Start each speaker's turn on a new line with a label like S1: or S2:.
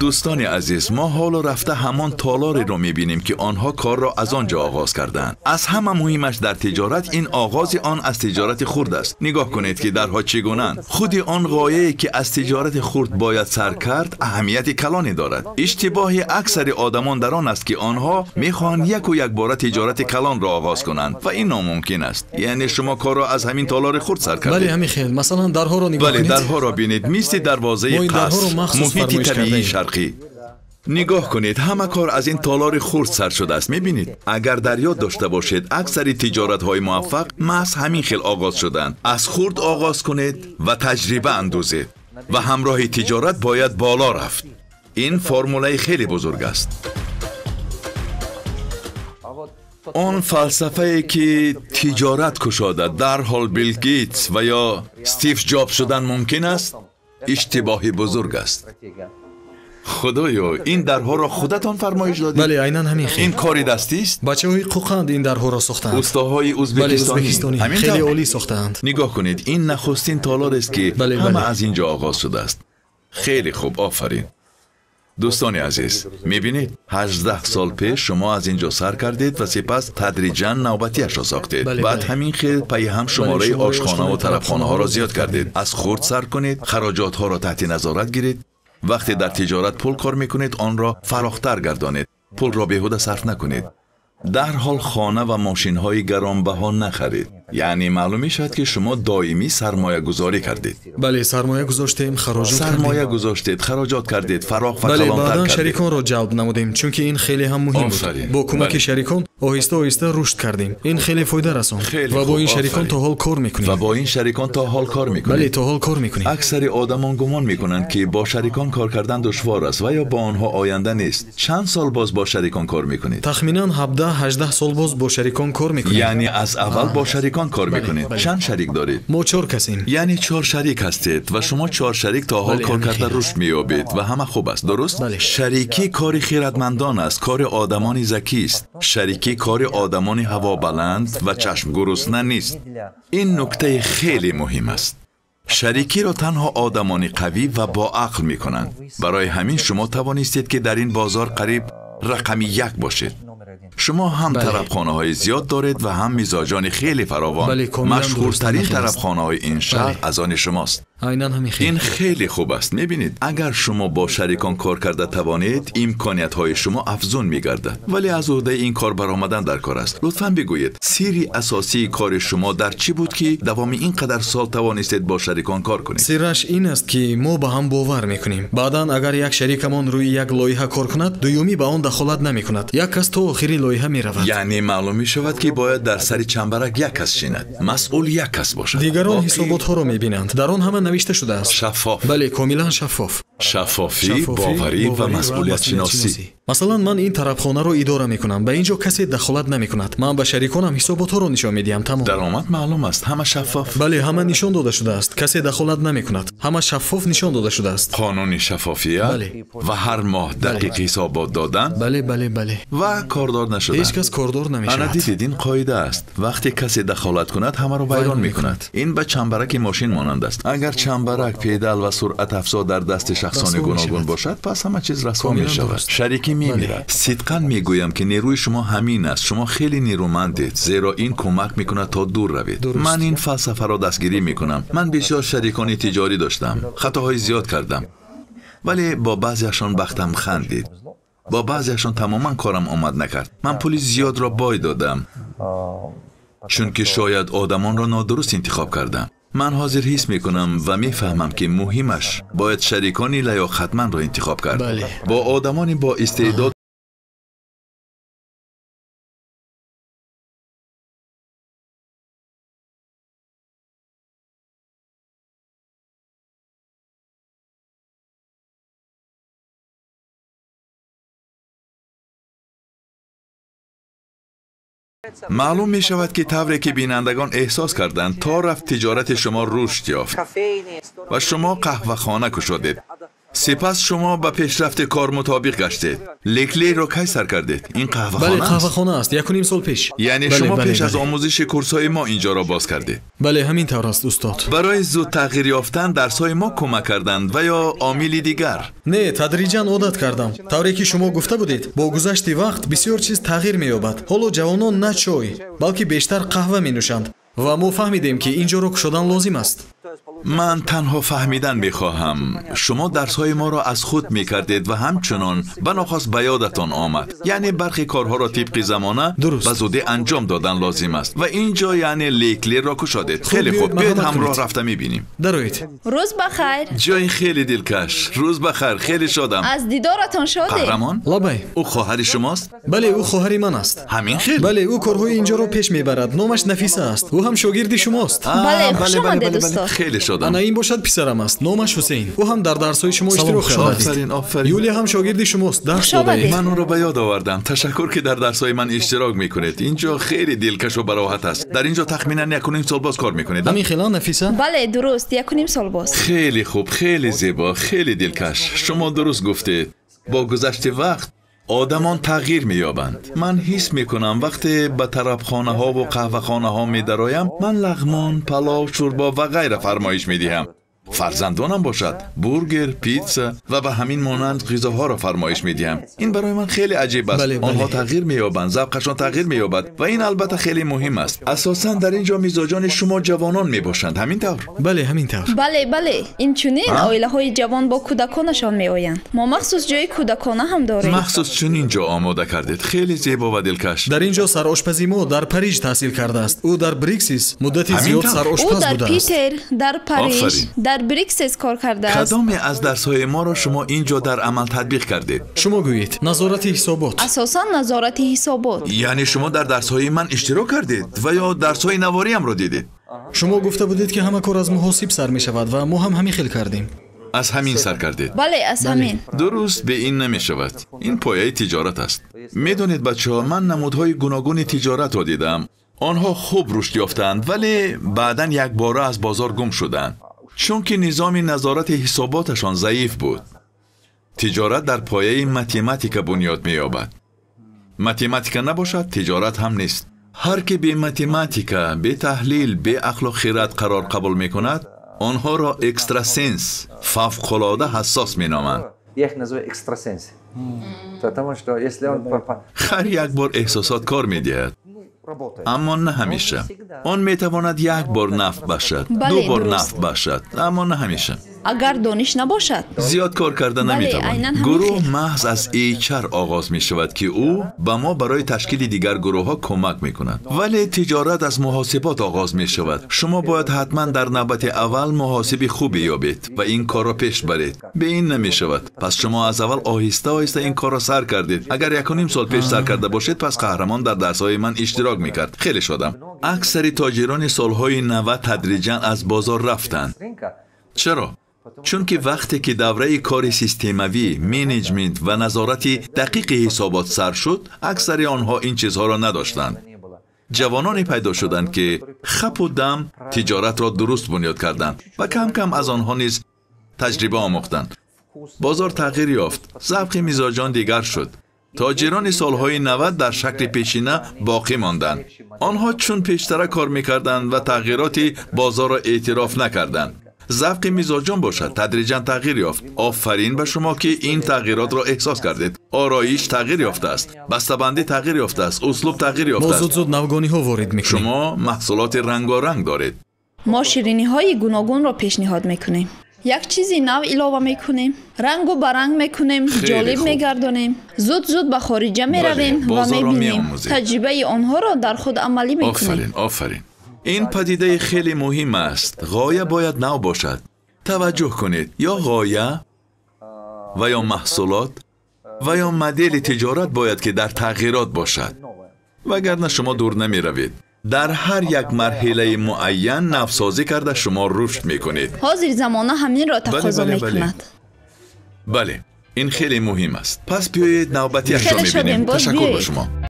S1: Дӯстони азиз, мо ҳоло рафта ҳамон толореро мебинем, ки онҳо корро аз он ҷо оғоз карданд. Аз ҳама муҳимаш дар тиҷорат ин оғози он аз тиҷорати хурд аст. Нигоҳ кунед, ки дарҳо чӣ гунаанд. Худи он ғояе, ки аз тиҷорати хурд бояд сар кард, аҳамияти калоне дорад. Иштибоҳи аксари одамон дар он аст, ки онҳо мехоҳанд яку якбора тиҷорати калонро оғоз кунанд ва ин номумкин аст. Яъне шумо корро аз ҳамин толори хурд сар кардед.
S2: Бале, ҳамин хел. Масалан, дарҳоро нигоҳ
S1: бале,
S2: кунед.
S1: Дарҳоро бинед, мисли дарвозаи қаср, муҳити табиии шарқӣ. Нигоҳ кунед, ҳама кор аз ин толори хурд сар шудааст. Мебинед, агар дар ёд дошта бошед, аксари тиҷоратҳои муваффақ маҳз ҳамин хел оғоз шуданд. Аз хурд оғоз кунед ва таҷриба андозед ва ҳамроҳи тиҷорат бояд боло рафт. Ин формулаи хеле бузург аст. Он фалсафае, ки тиҷорат кушода, дарҳол Билл Гейтс ва ё Стив Ҷобс шудан мумкин аст, иштибоҳи бузург аст. Худоё, ин дарҳоро худатон фармоиш додед?
S2: Бале, айнан ҳамин хел.
S1: Ин кори дастист?
S2: Бачаҳои Қӯқанд ин дарҳоро сохтаанд.
S1: Устаҳои ӯзбекистонӣ.
S2: Хеле олӣ сохтаанд.
S1: Нигоҳ кунед, ин нахустин толорест, ки ҳама аз ин ҷо оғоз шудааст. Хеле хуб, офарин. Дӯстони азиз, мебинед, 18 сол пеш шумо аз ин ҷо сар кардед ва сипас тадриҷан навбатиашро сохтед. Баъд ҳамин хел пайи ҳам шумораи ошхона ва тарабхонаҳоро зиёд кардед. Аз хурд сар кунед, хароҷотҳоро таҳти назорат гиред. Вақте дар тиҷорат пул кор мекунед, онро фарохтар гардонед. Пулро беҳуда сарф накунед. Дарҳол хона ва мошинҳои гаронбаҳо нахаред. Яъне маълум мешавад, ки шумо доимӣ сармоягузорӣ кардед.
S2: Бале, сармоя гузоштем, хароҷот кардем.
S1: Сармоя гузоштед, хароҷот кардед, фароғ ва калонтар кардед.
S2: Бале, баъдан шариконро ҷалб намудем, чунки ин хеле ҳам муҳим буд. Бо кӯмаки шарикон оҳиста оҳиста рушд кардем. Ин хеле фоида расонд. Ва бо ин шарикон то ҳол кор мекунем.
S1: Ва бо ин шарикон то ҳол кор мекунем.
S2: Бале, то ҳол кор мекунем.
S1: Аксари одамон гумон мекунанд, ки бо шарикон кор кардан душвор аст ва ё бо онҳо оянда нест. Чанд сол боз бо шарикон кор мекунед?
S2: Тахминан 17-18 сол боз бо шарикон кор мекунем.
S1: Яъне аз аввал бо шарикон кор мекунед. Чанд шарик доред?
S2: Мо 4 касем.
S1: Яъне 4 шарик ҳастед ва шумо 4 шарик то ҳол кор карда рушд меёбед ва ҳама хуб аст, дуруст? Шарикӣ кори хирадмандон аст, кори одамони закист. Шарикӣ кори одамони ҳавобаланд ва чашмгурусна нест. Ин нуктаи хеле муҳим аст. Шарикиро танҳо одамони қавӣ ва боақл мекунанд. Барои ҳамин шумо тавонистед, ки дар ин бозор қариб рақами 1 бошед. Шумо ҳам тарабхонаҳои зиёд доред ва ҳам мизоҷони хеле фаровон. Машҳуртарин тарабхонаҳои ин шаҳр аз они шумост.
S2: Айнан ҳамин хел.
S1: Ин хеле хуб аст. Мебинед, агар шумо бо шарикон кор карда тавонед, имкониятҳои шумо афзун мегардад. Вале аз уҳдаи ин кор баромадан дар кор аст. Лутфан бигӯед, сирри асосии кори шумо дар чӣ буд, ки давоми ин қадар сол тавонистед бо шарикон кор кунед?
S2: Сирраш ин аст, ки мо ба ҳам бовар мекунем. Баъдан агар як шарикамон рӯи як лоиҳа кор кунад, дуюмӣ ба он дахолат намекунад. Як кас то охири лоиҳа меравад.
S1: Яъне маълум мешавад, ки бояд дар сари чамбарак як кас шинад, масъул як кас бошад.
S2: Дигарон ҳисоботҳоро мебинанд. Дар он ҳама навишта шудааст.
S1: Шаффоф.
S2: Бале, комилан шаффоф.
S1: Шаффофӣ, боварӣ ва масъулиятшиносӣ.
S2: Масалан, ман ин тарабхонаро идора мекунам. Ба ин ҷо касе дахолат намекунад. Ман ба шариконам ҳисоботҳоро нишон медиҳам. Тамом.
S1: Даромад маълум аст, ҳама шаффоф.
S2: Бале, ҳама нишон дода шудааст. Касе дахолат намекунад. Ҳама шаффоф нишон дода шудааст.
S1: Қонуни шаффофият ва ҳар моҳ дақиқ ҳисобот додан.
S2: Бале, бале, бале.
S1: Ва кордор нашудан.
S2: Ҳеҷ кас кордор намешавад.
S1: Ана дидед, ин қоида аст. Вақте касе дахолат кунад, ҳамаро вайрон мекунад. Ин ба чамбараки мошин монанд аст. Агар чамбарак, педал ва суръатафзо дар дасти шахсони гуногун бошад, пас ҳама чиз расво мешавад. Шарикӣ мемирад. Сидқан мегӯям, ки нерӯи шумо ҳамин аст. Шумо хеле нерӯмандед, зеро ин кӯмак мекунад то дур равед. Ман ин фалсафаро дастгирӣ мекунам. Ман бисёр шарикони тиҷорӣ доштам, хатоҳои зиёд кардам, вале бо баъзеашон бахтам хандид, бо баъзеашон тамоман корам омад накард. Ман пули зиёдро бой додам, чунки шояд одамонро нодуруст интихоб кардам. Ман ҳозир ҳис мекунам ва мефаҳмам, ки муҳимаш бояд шарикони лаёқатмандро интихоб кард. Бо одамони бо истеъдод Маълум мешавад, ки тавре ки бинандагон эҳсос карданд, то рафт тиҷорати шумо рушд ёфт ва шумо қаҳвахона кушодед. Сипас шумо ба пешрафти кор мутобиқ гаштед. Леклерро кай сар кардед? Ин қаҳвахона
S2: аст? Бале, қаҳвахона аст. 1.5 сол пеш.
S1: Яъне шумо пеш аз омӯзиши курсҳои мо инҷоро боз кардед?
S2: Бале, ҳамин тавр аст, устод.
S1: Барои зуд тағйир ёфтан дарсҳои мо кӯмак карданд ва ё омили дигар?
S2: Не, тадриҷан одат кардам. Тавре ки шумо гуфта будед, бо гузашти вақт бисёр чиз тағйир меёбад. Ҳоло ҷавонон на чой, балки бештар қаҳва менӯшанд ва мо фаҳмидем, ки инҷоро кушодан лозим аст.
S1: Ман танҳо фаҳмидан мехоҳам. Шумо дарсҳои моро аз худ мекардед ва ҳамчунон банохост ба ёдатон омад. Яъне бархе корҳоро тибқи замона ба зудӣ анҷом додан лозим аст ва инҷо яъне Леклерро кушодед. Хеле хуб, биёед ҳамроҳ рафта мебинем.
S2: Дароед.
S3: Рӯз бахайр.
S1: Ҷои хеле дилкаш. Рӯз бахайр, хеле шодам.
S3: Аз дидоратон шодем.
S1: Қаҳрамон?
S2: Лабай.
S1: Ӯ хоҳари шумост?
S2: Бале, ӯ хоҳари ман аст.
S1: Ҳамин хел?
S2: Бале, ӯ корҳои инҷоро пеш мебарад. Номаш Нафиса аст. Ӯ ҳам шогирди шумост.
S3: Бале, хуш омадед, устод.
S1: Хеле шодам.
S2: Ана ин бошад писарам аст. Номаш Ҳусейн. Ӯ ҳам дар дарсҳои шумо иштирок кардааст.
S1: Офарин, офарин.
S2: Юлия ҳам шогирди шумост. Дарс додаед.
S1: Ман ӯро ба ёд овардам. Ташаккур, ки дар дарсҳои ман иштирок мекунед. Инҷо хеле дилкашу бароҳат аст. Дар инҷо тахминан 1.5 сол боз кор мекунед.
S2: Ҳамин хела, Нафиса?
S3: Бале, дуруст, 1.5 сол боз.
S1: Хеле хуб, хеле зебо, хеле дилкаш. Шумо дуруст гуфтед. Бо гузашти вақт одамон тағйир меёбанд. Ман ҳис мекунам вақте ба тарабхонаҳо ва қаҳвахонаҳо медароям, ман лағмон, палов, шӯрбо ва ғайра фармоиш медиҳам. Фарзандонам бошад бургер, питса ва ба ҳамин монанд ғизоҳоро фармоиш медиҳам. Ин барои ман хеле аҷиб аст. Онҳо тағйир меёбанд, завқашон тағйир меёбад ва ин албатта хеле муҳим аст. Асосан дар инҷо мизоҷони шумо ҷавонон мебошанд, ҳамин тавр?
S2: Бале, ҳамин тавр.
S3: Бале, бале. Инчунин оилаҳои ҷавон бо кӯдаконашон меоянд. Мо махсус ҷои кӯдакона ҳам дорем.
S1: Махсус чунин ҷо омода кардед. Хеле зебо ва дилкаш.
S2: Дар инҷо сарошпази мо дар Париж таҳсил кардааст. Ӯ дар Бриксис муддати зиёд сарошпаз будааст.
S3: Ӯ дар Питер, дар Париж, дар Бриксис кор кардааст.
S1: Кадоме аз дарсҳои моро шумо инҷо дар амал татбиқ кардед?
S2: Шумо гӯед, назорати ҳисобот.
S3: Асосан назорати ҳисобот.
S1: Яъне шумо дар дарсҳои ман иштирок кардед ва ё дарсҳои навориамро дидед?
S2: Шумо гуфта будед, ки ҳама кор аз муҳосиб сар мешавад ва мо ҳам ҳамин хел кардем.
S1: Аз ҳамин сар кардед?
S3: Бале, аз ҳамин.
S1: Дуруст, бе ин намешавад. Ин пояи тиҷорат аст. Медонед, бачаҳо, ман намудҳои гуногуни тиҷоратро дидам. Онҳо хуб рушд ёфтанд, вале баъдан якбора аз бозор гум шуданд, чунки низоми назорати ҳисоботашон заиф буд. Тиҷорат дар пояи математика бунёд меёбад. Математика набошад, тиҷорат ҳам нест. Ҳар ки бе математика, бе таҳлил, бе ақлу хират қарор қабул мекунад, онҳоро экстрасенс, фавқулода ҳассос меноманд. Ҳар як бор эҳсосот кор медиҳад, аммо на ҳамеша. Он метавонад як бор нафъ бахшад, ду бор нафъ бахшад, аммо на ҳамеша.
S3: Агар дониш набошад,
S1: зиёд кор карда наметавон. Гурӯҳ маҳз аз HR оғоз мешавад, ки ӯ ба мо барои ташкили дигар гурӯҳҳо кӯмак мекунад. Вале тиҷорат аз муҳосибот оғоз мешавад. Шумо бояд ҳатман дар навбати аввал муҳосиби хубе ёбед ва ин корро пеш баред. Бе ин намешавад. Пас шумо аз аввал оҳиста оҳиста ин корро сар кардед. Агар 1.5 сол пеш сар карда бошед, пас қаҳрамон дар дарсҳои ман иштирок мекард. Хеле шодам. Аксари тоҷирони солҳои 90 тадриҷан аз бозор рафтанд. Чаро? Чунки вақте ки давраи кори системавӣ, менеҷмент ва назорати дақиқи ҳисобот сар шуд, аксари онҳо ин чизҳоро надоштанд. Ҷавононе пайдо шуданд, ки хапу дам тиҷоратро дуруст бунёд карданд ва кам-кам аз онҳо низ таҷриба омӯхтанд. Бозор тағйир ёфт, завқи мизоҷон дигар шуд. Тоҷирони солҳои 90 дар шакли пешина боқӣ монданд. Онҳо чун пештара кор мекарданд ва тағйироти бозорро эътироф накарданд. Завқи мизоҷон бошад тадриҷан тағйир ёфт. Офарин ба шумо, ки ин тағйиротро эҳсос кардед. Ороиш тағйир ёфтааст, бастабандӣ тағйир ёфтааст, услуб тағйир ёфтааст.
S2: Мо зуд-зуд навгониҳо ворид мекунем.
S1: Шумо маҳсулоти рангоранг доред.
S3: Мо шириниҳои гуногунро пешниҳод мекунем. Як чизи нав илова мекунем, рангу баранг мекунем, ҷолиб мегардонем. Зуд-зуд ба хориҷа меравем ва мебинем. Таҷрибаи онҳоро дар худ амалӣ мекунем.
S1: Офарин, офарин. Ин падидаи хеле муҳим аст. Ғоя бояд нав бошад. Таваҷҷӯҳ кунед, ё ғоя ва ё маҳсулот ва ё модели тиҷорат бояд ки дар тағйирот бошад, вагарна шумо дур намеравед. Дар ҳар як марҳилаи муайян навсозӣ карда шумо рушд мекунед.
S3: Ҳозир замона ҳаминро тақозо мекунад.
S1: Бале, ин хеле муҳим аст. Пас биёед навбатиашро мебинем. Ташаккур ба шумо.